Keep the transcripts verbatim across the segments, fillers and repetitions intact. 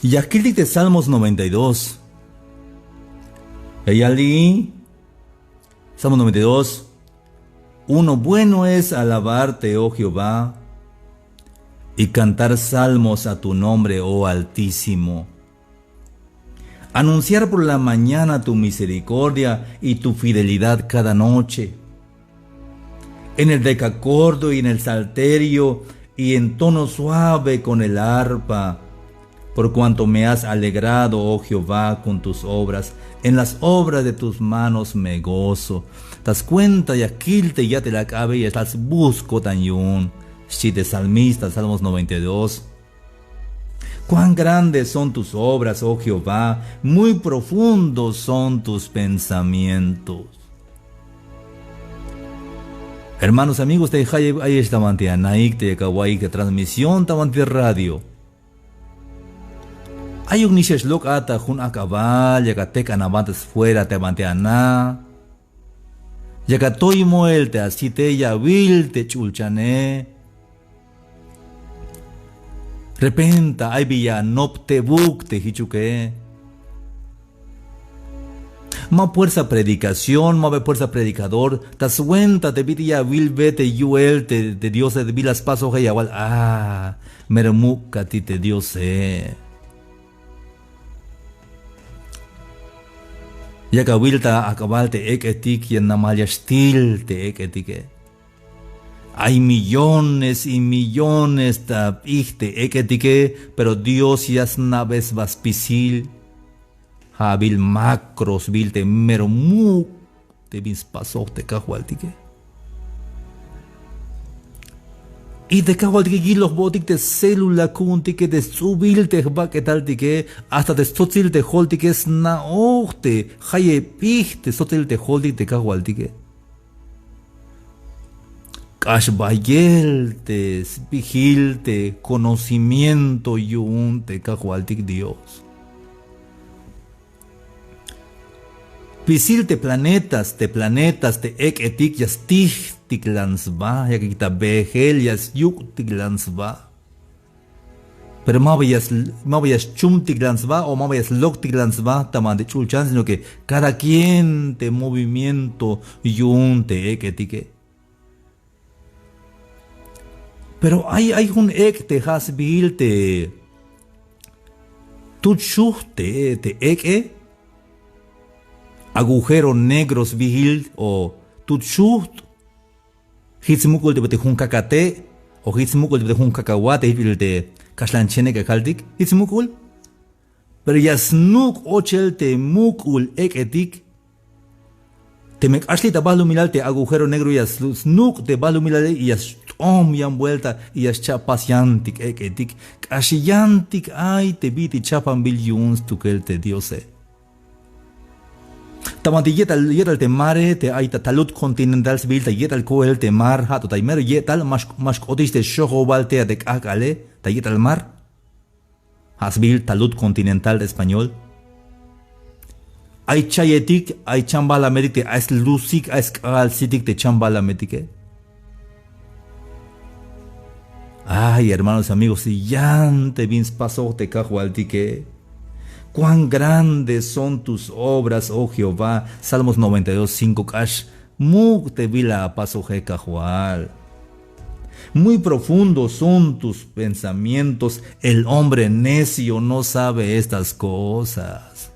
Ya kiltik te Salmos noventa y dos. Ya yal i Salmos noventa y dos. Uno, bueno es alabarte, oh Jehová, y cantar salmos a tu nombre, oh Altísimo. Anunciar por la mañana tu misericordia y tu fidelidad cada noche. En el decacordo y en el salterio y en tono suave con el arpa, por cuanto me has alegrado, oh Jehová, con tus obras. En las obras de tus manos me gozo. Ta swenta ya kil te ya'tel ak'abe, ya xtal sbujts ko'tan yu'un. Xchi te salmista, Salmos noventa y dos. Cuán grandes son tus obras, oh Jehová, muy profundos son tus pensamientos. Hermanos, amigos, te jayeb ayex ta banti anaik te yak awa'iyik te transmisión ta banti radio. Ayuk nix ya xlok' a ta jun ak'abal, yak atek'an aban ta sfuera te banti ana. Yak atoy moel te asite, ya awil te ch'ulchane. Repenta ay bi ya anop tebuk te jichuke. Ma fuerza predicación, ma bi fuerza predicador, ta swenta te bit'il ya awilbe te yu'el te, te Diose, te bila spasoje, ya awal, ah, mero muk' kati te Diose. Yak awil ta ak'abal te ek'etik, ya namal ya xtil te ek'etike. Ay millones y millones ta p'ij te ek'etike, pero Dios ya sna'be sba spisil. Ja' awil macro sbiil te mero muk' te bin spasoj te Kajwaltike. Y te Kajwaltike yilojbotik te célula ku'untike, te sts'ubil te jbak'etaltike, hasta te stsotsil te joltike sna'oj te jayeb p'ij te stsotsil te joltik te Kajwaltike. K'ax bayel te sbiil te conocimiento yu'un te Kajwaltik Dios. Spisil te planetas, te planetas te ek'etik ya stijtiklan sba, yakik ta bejel ya syuk'tiklan sba. Pero ma ba ya s-, ma ba ya schumtiklan sba o ma ba ya sloktiklan sba ta banti ch'ulchan, sino que cada quien te movimiento yu'un te ek'etike. Pero ay, ay jun ek' te ja' sbiil te tut xujt' te, te ek'e, agujero negro sbiil o tut xujt'. Jich smuk'ul te bit'il jun kakate' o jich smuk'ul te bit'il jun kakawa te jich bit'il te kaxlan chenek' ya kaltik, jich smuk'ul. Pero ya snuk' ochel te muk'ul ek'etik. Teme k'ax li' ta balumilal te agujero negro ya slu-, snuk' te balumilale y ya xt'om yan vuelta y ya xcha' pas yantik ek'etik. K'ax yantik ay te bit'il chapanbil yu'un stukel te Diose. Ta banti ye'tal, ye'tal te mare te ay ta talud continental sbiil ta ye'tal koel te mar, ja' to ta mero ye'tal, ma x-, ma xk'otix te xojobal te a te k'ajk'ale ta ye'tal mar. Ja' sbiil talud continental ta español. Ay chayetik, ay chambalametik te ay slusik, ay sk'ajal sitik te chambalametike. Ay, hermanos, amigos, yan te bin spasoj te Kajwaltike. Cuán grandes son tus obras, oh Jehová. Salmos noventa y dos cinco. K'ax muk' te bila apasoje Kajwal. Muy profundos son tus pensamientos, el hombre necio no sabe estas cosas.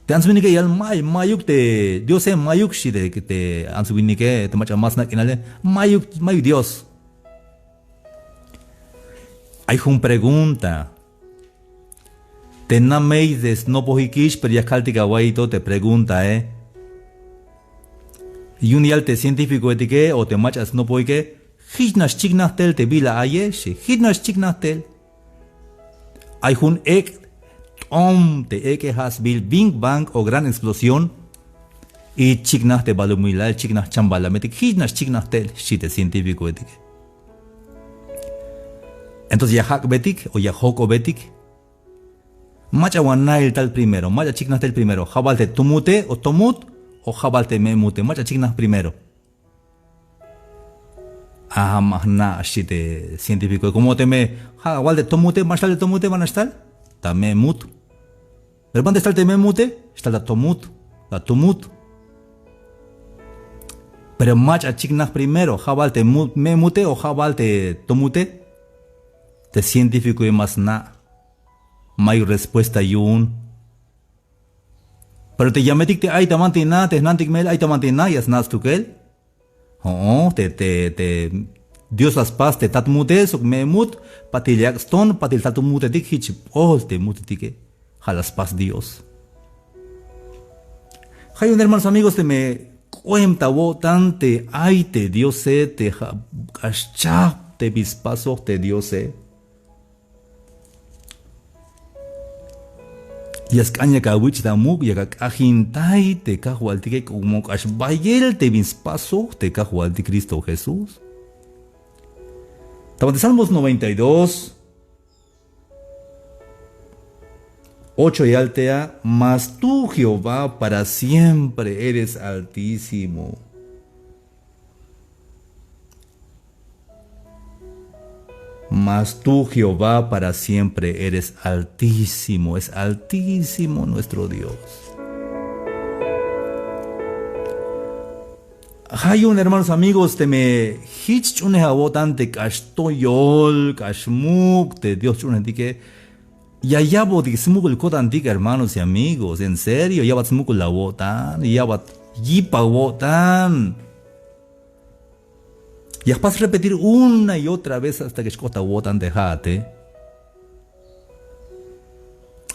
Te ants winike yal may, mayuk te Diose, mayuk xchi te, te ants winike, te mach'a ma sna' k'inale, mayuk, mayuk Dios. Ay jun pregunta. Te namey te snopojikix, pero ya kaltik awa'iy to te preguntae. Yu'un yal te científicoetike o te mach'a snopojike, jich nax chiknaj tel te bila aye, xchi, jich nax chiknaj tel. Ay jun ek' t'om te ek'e, ja' sbiil Big Bang o gran explosión. Y chiknaj te balumilal, chiknaj chambalametik, jich nax chiknaj tel, xchi te científicoetike. Entonces ya jak'betik o ya jojk'obetik. Mach'a wan nail tal primero, mach'a chiknaj tel primero, ja' bal te tumute o tomut, o ja' bal te me'mute, mach'a chiknaj primero. A, ma jna', xchi te científico. Como teme ja' awal te tomute, ma xtal te tomute, ma nax tal. Ta me mut. Pero banti xtal te me mute, xtal ta tomut, ta tumut. Pero mach'a chiknaj primero, ja' bal te mu-, me mute o ja' bal te tomute. Te científicoe ma sna'. Mayuk respuesta yu'un. Pero te yametik te ay ta banti na, te jnantik mel ay ta banti na, ya sna' stukel. Jo'o, te, te, te Dios la spas te tat mute sok me mut, patil yak' ston, patil tat mutetik, jich p'ol te mutetike. Ja' la spas Dios. Ja' yu'un hermanos, amigos, teme k'oem ta awo'tan te ay te Diose, te ja' k'ax chajp te bin spasoj te Diose. Ya sk'an yak awich' ta muk', yak ak'ajintay te Kajwaltike, como k'ax bayel te bin spasoj te Kajwaltik Cristo Jesús. Ta banti Salmos noventa y dos, ocho yal te a: Mas tú, Jehová, para siempre eres altísimo. Mas tú, Jehová, para siempre eres altísimo. Es altísimo nuestro Dios. Ja' yu'un, hermanos, amigos, teme jich ch'unej awo'tan te k'ax toyol, k'ax muk' te Dios ch'unejtike, ya ya'botik smuk'ul ko'tantik, hermanos y amigos. En serio, ya'bat smuk'ul awo'tan, ya'bat yip awo'tan. Ya jpas repetir una y otra vez hasta que xk'ot awo'tan te ja'ate.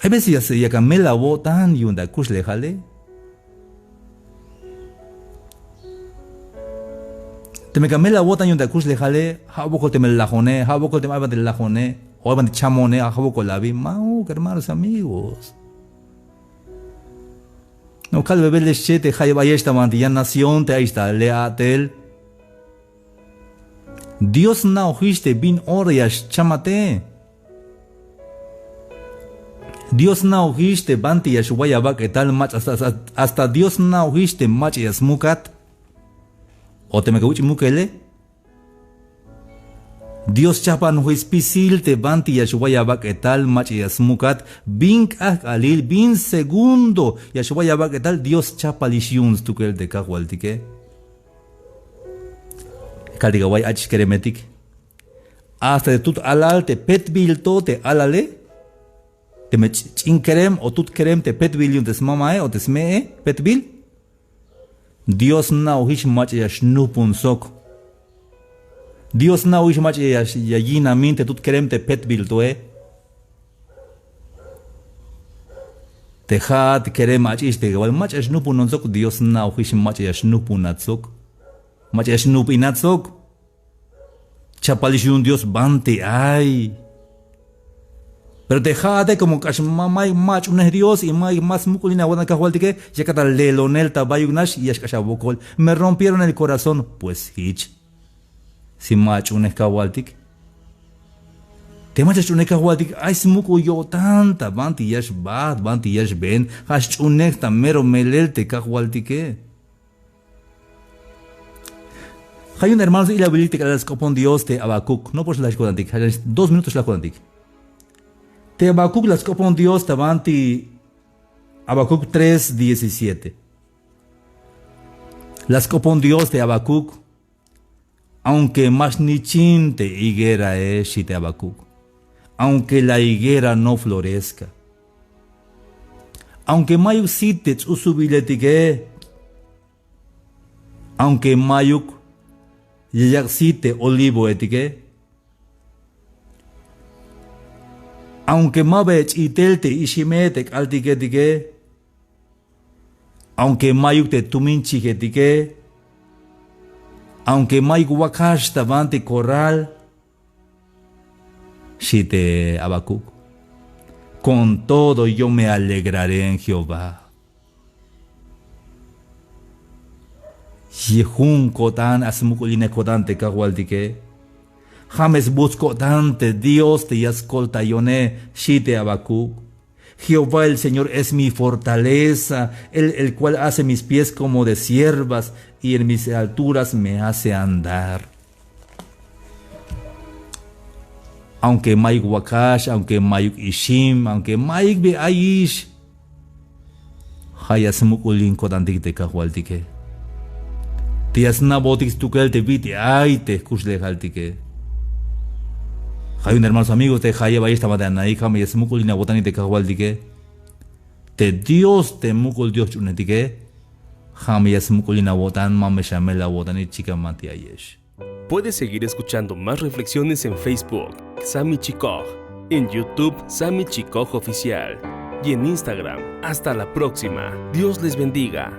Hay veces ya, yak amel awo'tan yu'un te akuxlejale. Teme yak amel awo'tan yu'un te akuxlejale, ja' wokol teme lajone, ja' wokol teme ay banti lajone o ay banti chamone, ja' wokol abi. Ma'uk, hermanos, amigos. No kalbebelex che te jayeb ayex ta banti yan nación te ayex ta le' a'tel. Dios sna'ojix te bin ora ya xchamate. Dios sna'ojix te banti ya xway abak'etal, mach'a hasta, hasta, hasta Dios sna'ojix te mach'a ya smukat. O teme kawich' mukele, Dios chajpanoji spisil te banti ya xway abak'etal, mach'a ya smukat, bin k'ajk'alil, bin segundo ya xway abak'etal, Dios chajpalix yu'un stukel te Kajwaltike. Kaltik away ach'ix keremetik. Hasta te tut alal te petbil to te alale. Teme ch-, ch'in kerem o tut kerem te petbil yu'un te smamae o te sme'e, petbil. Dios sna'ojix mach'a ya xnujpun sok. Dios sna'ojix mach'a ya, ya yinamin te tut kerem te petbil toe. Te ja'at kerem ach'ix te kawal mach'a ya xnujpunon sok, Dios sna'ojix mach'a ya xnujpunat sok. Mach'a ya xnup'inat sok. Chapalix yu'un Dios banti ay. Pero te ja'ate como k'ax ma, ma, ma ach'unej Dios y ma, ma smuk'ulin awo'tan Kajwaltike, yakat ta lelonel ta bayuk nax y ya xk'ax awokol. Me rompieron el corazón. Pues jich. Si ma ach'unej Kajwaltik. Te mach'a xch'unej Kajwaltik, ay smuk'ul yo'tan ta banti ya xbaat, banti ya xbeen, ja' xch'unej ta mero melel te Kajwaltike. Ja' yu'un hermanos, ilawil te k'alal sk'opon Dios te Habacuc. No, pues la ko'tantik, ja' dos minutos la ko'tantik. Te Habacuc la sk'opon Dios ta banti Habacuc tres diecisiete. La sk'opon Dios te Habacuc: Aunque ma xnichin te higuerae, xi te Habacuc. Aunque la higuera no florezca. Aunque mayuk sit te ts'usubiletike. Aunque mayuk ya yak' sit te olivoetike. Aunque ma ba ch'itel te ixime te k'altiketike. Aunque mayuk te tumin chijetike. Aunque mayuk wakax ta banti corral. Xi te Habacuc. Con todo yo me alegraré en Jehová. Yejun ko'tan a smuk'ulinej ko'tan te Kajwaltike. Ja' me sbujts' ko'tan te Dios te ya skoltayone, xi te Habacuc. Jehová el Señor es mi fortaleza, el, el cual hace mis pies como de ciervas, y en mis alturas me hace andar. Aunque mayuk wakax, aunque mayuk ixim, aunque mayuk bi ayix, ja' ya smuk'ulin ko'tantik te Kajwaltike. Te ya sna'botik stukel te bit'il ay te jkuxlejaltike. Ja' yu'un hermanos, amigos, te jayeb ayex ta banti anaik, ja' me ya smuk'ulin awo'tanik te Kajwaltike. Te Dios, te muk'ul Dios jch'uunejtike, ja' me ya smuk'ulin awo'tan, ma me xamel awo'tanik, chikan banti ayex. Puedes seguir escuchando más reflexiones en Facebook, Sami Chikoj, en YouTube, Sami Chikoj Oficial, y en Instagram. Hasta la próxima. Dios les bendiga.